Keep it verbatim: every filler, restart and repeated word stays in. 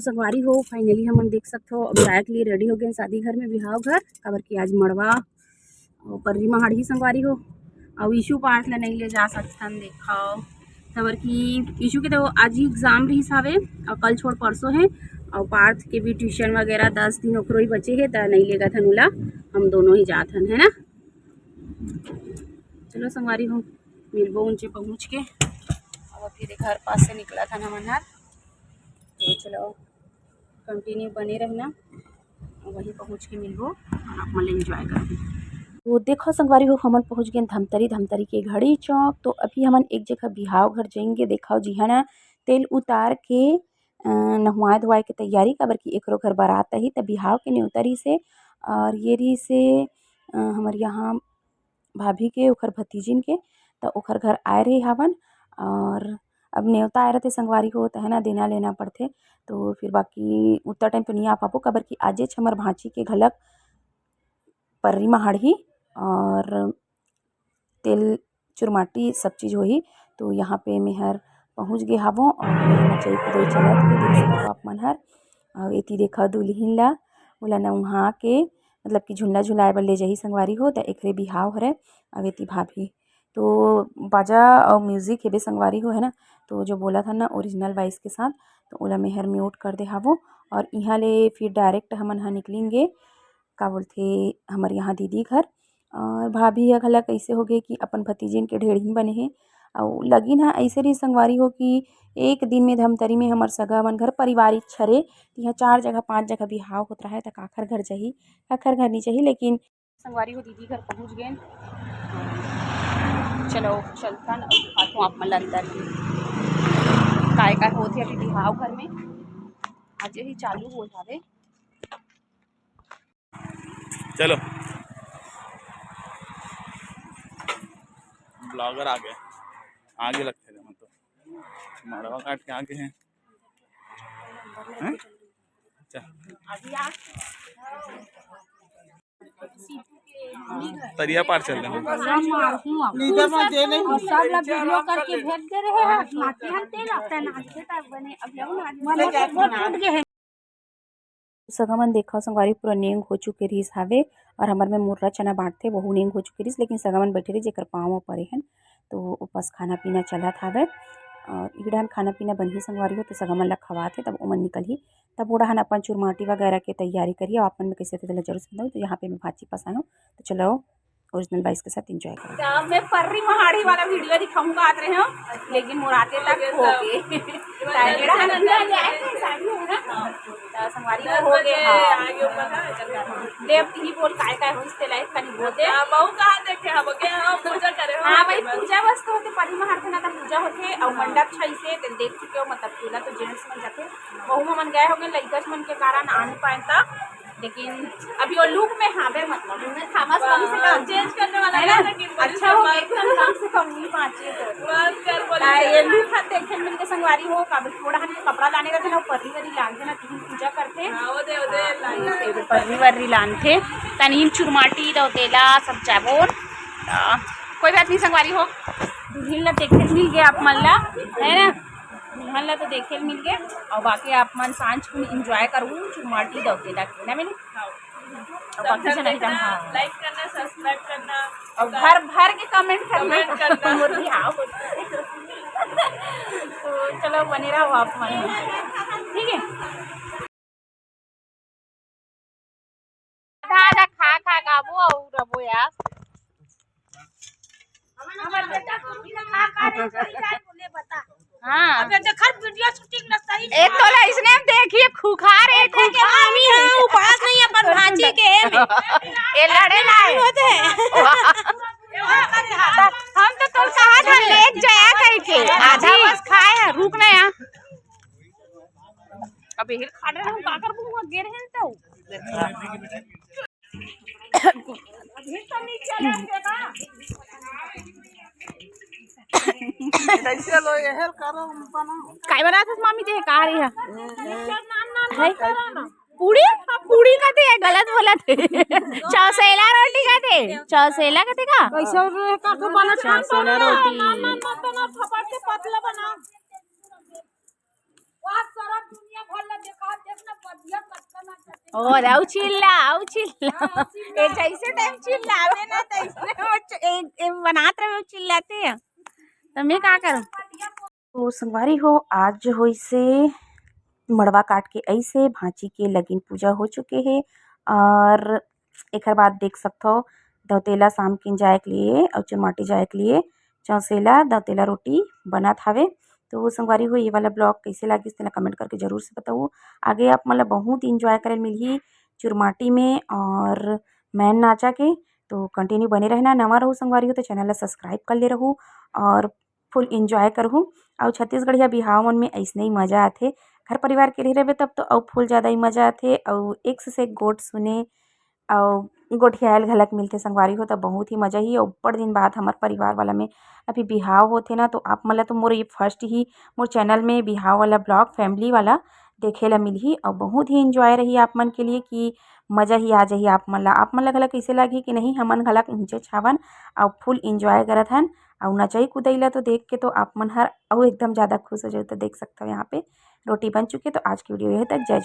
संगवारी हो, finally हमन देख सकथो, अब जाए के लिए ready हो गए शादी घर में, बिहाव घर, काबर कि आज मड़वा अउ पर्री महाड़ी संगवारी हो। अउ ईशु पार्थ ला नहीं ले जा सकथन, देखव, काबर कि ईशु के तो आज ही exam रहिस हावे अउ कल छोड़ परसों हे, अउ पार्थ के भी tuition वगैरह दस दिन ओकरो ही बचे हे, त नहीं लेगत हन ओला, हम दोनों ही जात हन, है ना। चलो संगवारी हो, मिलबो उनसे पहुँच के। अब अभी घर पास से निकलत हन हमन हर, तो चलो continue बने रहना, वहीं पहुँच के मिलबो, आप मन enjoy करबो। तो देखो संगवारी हो, हमन पहुँच गए धमतरी, धमतरी के घड़ी चौक। तो अभी हमन एक जगह बिहाव घर जाएंगे, देखो जिहां ना तेल उतार के अ, नहवाए धोवाए के तैयारी, काबर कि एकरो घर बारात आही, त बिहाव के नेवता रहिसे। और ये रहिसे, अ, हमर यहाँ भाभी के, ओखर भतीजिन के, त ओखर घर आए रहे हावन। और अब नेवता आए रहते संगवारी हो, त है ना, देना लेना पड़थे। तो फिर बाकी उतना टाइम तो नहीं आ पाबो, काबर कि आजेच हमर भांची के घलक पर्री महाड़ी और तेल चुरमाटी सब चीज होही। तो यहाँ पे मेहर पहुँच गे हावों और नचई कुदई चलत हे, देख सकथो आप मन हर। और एती देखा दुल्हिन ला, ओला नउहा के, मतलब कि झुल्ला झुलाए बर ले जाही संगवारी हो, त एकरे बिहाव हरे। अब एती भाभी तो बाजा और music हेबे संगवारी हो, है ना। तो जो बोला था ना original voice के साथ, तो ओला मेहर mute कर दे हावों। और इहाँ ले फिर direct हमन ह निकलेंगे, का बोलथे, हमर यहाँ दीदी घर। और भाभी ह घला कैसे हो गए कि अपन भतीजिन के ढेढ़िन बने हे, अउ लगिन ह ऐसे रही संगवारी हो कि एक दिन में धमतरी में हमर सगा मन घर पारिवारिक छरे, तिहाँ चार जगह पांच जगह बिहाव होत रहे, त काखर घर जाही, काखर घर नहीं जाही, लेकिन संगवारी हो दीदी घर पहुँच गए। चलो चलथन अउ दिखाथों आप मन ला अंदर के काय काय होथे अभी बिहाव घर में। आज ही चालू हो जावे। चलो, vlogger आ गए, आगे लगते थे, मतलब मड़वा काट के आगे हैं। हैं? अच्छा। तरिया पार चल रहे हैं। लीडर में दे नहीं। और सब ला video करके भेज दे रहे हैं। नाचे हम तेल अपना नाचते तब बने। अब जाओ ना, आज मने बहुत टूट गए हैं। सगा मन देखा संगवारी पूरा नेंग हो चुके रहिस हावे और हमर में मुर्रा चना बांटथे, वहू नेंग हो चुके रहिस, लेकिन सगा मन बैठे रहिस जेकर पाँव म परे हन, तो ओपस खाना पीना चलत हावे। और इहड़ान खाना पीना बनही संगवारी हो, तो सगा मन ला खवात हे, तब ओमन निकलही, तब ओड़ाहन अपन चुरमाटी वगैरह के तैयारी करही। और आप मन में कैसे तेला जरूर से बताओ। तो यहाँ पे मैं भांची पास आए हूँ, तो चलो original voice के साथ enjoy करो। तो अब मैं पर्री महाड़ी वाला video दिखाऊंगा, आत रहे हो, लेकिन मोर आते तक हो गए। तो एड़ा हन अंदर ले आए थे, साड़ी हो ना, तो संगवारी हो गए। हाँ। देव तिही बोल काय काय होइस तेला एक कनी बोल दे। हाँ, बहू कहाँ देखे हम के, हाँ, पूजा करे हो। हाँ भाई, पूजा बस तो होते पर्री महाड़ी ना, तो पूजा होते और मंडप छई से, तो देख चुके हो, मतलब, पूजा तो gents मन जाते, बहू मन गए होंगे, लइका मन के कारण आ नहीं पाए तब। लेकिन अभी वो look में हावे, मतलब, उन्हें थामस कम से कम change करने वाला है ना? अच्छा हो गया, एकदम कम से कम नहीं बांचे तो। बस कर बोले। ये look हाथ देखे मिल के संगवारी हो, काबर थोड़ा हन कपड़ा लाने रहते ना, पर्री वर्री लानथे ना, तिही पूजा करथे। हाँ, वो दे, वो दे, हाँ, लानथे। पर्री वर्री लानथे, तनिन चुरमाटी दो तेला सब जाबोन। आ, कोई बात नहीं संगवारी हो, दुल्हिन ला देखे मिल गया आप मन ला, है ना? दुल्हन ला तो देखे मिल गए, और बाकी आप मन सांझ को enjoy करू, चुरमाटी दौते ला के ना मिली। और बाकी से नहीं जान, हाँ। Like करना, subscribe करना, और भर भर के comment करना। Comment करना। मोर भी हाँ। तो चलो बने रहो आप मन, ठीक है। आधा आधा खा खा गाबो अउ रबो यार। हमर बेटा कुछ खा खा रहे, सही जाए बोले बता। हाँ। अबे देख हर video shooting न सही एक तो ला इसने हम देखिए खुखार है, खुखार। मामी है, उपास नहीं अपन भांची के है में। ये लड़े ला है। होते हैं। हम तो तोर कहा था लेट जाया कह के, आधा बस खाए है, रुक ना यहाँ। अब हिल खा रहे हम, का करबो, हुआ गिर हिल तो। हिल तो नीचे लग गया। कैसे लो, ये हेल करो, हम बना। काय बनाथस मामी जी, का रही है? नाम, नाम, है? नाम करो ना। पूड़ी? पूड़ी कथे, गलत बोलथे। चौसेला रोटी कथे। चौसेला कथे का? कैसे का तो बना, चौसेला रोटी। नाम, नाम मत बना, फटाफट से पतला बना। और अउ चिल्ला, अउ चिल्ला। हाँ, अउ चिल्ला। ए, जैसे टाइम चिल्लावे ना, तैसने वो च-, ए, ए, बनात रहे, वो चिल्लाते हैं। तो मैं का करूँ? तो संगवारी हो, आज जो होइसे मड़वा काट के ऐसे भांची के लगिन पूजा हो चुके हे और एकर बाद देख सकथो दौतेला साम किन जाए के लिए और चुरमाटी जाए के लिए चौसेला दौतेला रोटी बनत हावे। तो संगवारी हो, ये वाला vlog कैसे लागिस तेला comment करके जरूर से बताओ। आगे आप मन ला बहुत enjoy करे मिलही चुरमाटी में और मैन नाचा के, तो continue बने रहना। नवा रहू संगवारी हो तो channel ला subscribe कर ले रहू और full enjoy करहू। अउ छत्तीसगढ़िया बिहाव मन में ऐसने ही मजा आथे, घर परिवार के रही रहबे तब तो अउ full ज्यादा ही मजा आथे। अउ एक से एक गोठ सुने अउ गोठियायल घलक मिलथे संगवारी हो, त बहुत ही मजा ही। अउ बड़ दिन बाद हमर परिवार वाला में अभी बिहाव होथे ना, तो आप मन ला तो मोर ये first ही मोर channel में बिहाव वाला vlog family वाला देखे ला मिलही अउ बहुत ही enjoy रही आप मन के लिए कि मजा ही आ जाही आप मन ला। आप मन ला घलक कइसे लागही कि नहीं, हमन घलक उंचे छावन अउ full enjoy करत हन। अउ नचई कुदई ला तो देख के तो आप मन हर अउ एकदम ज्यादा खुश हो जाओ। तो देख सकते हो यहाँ पे रोटी बन चुकी है। तो आज की video यही तक। जय जोहार।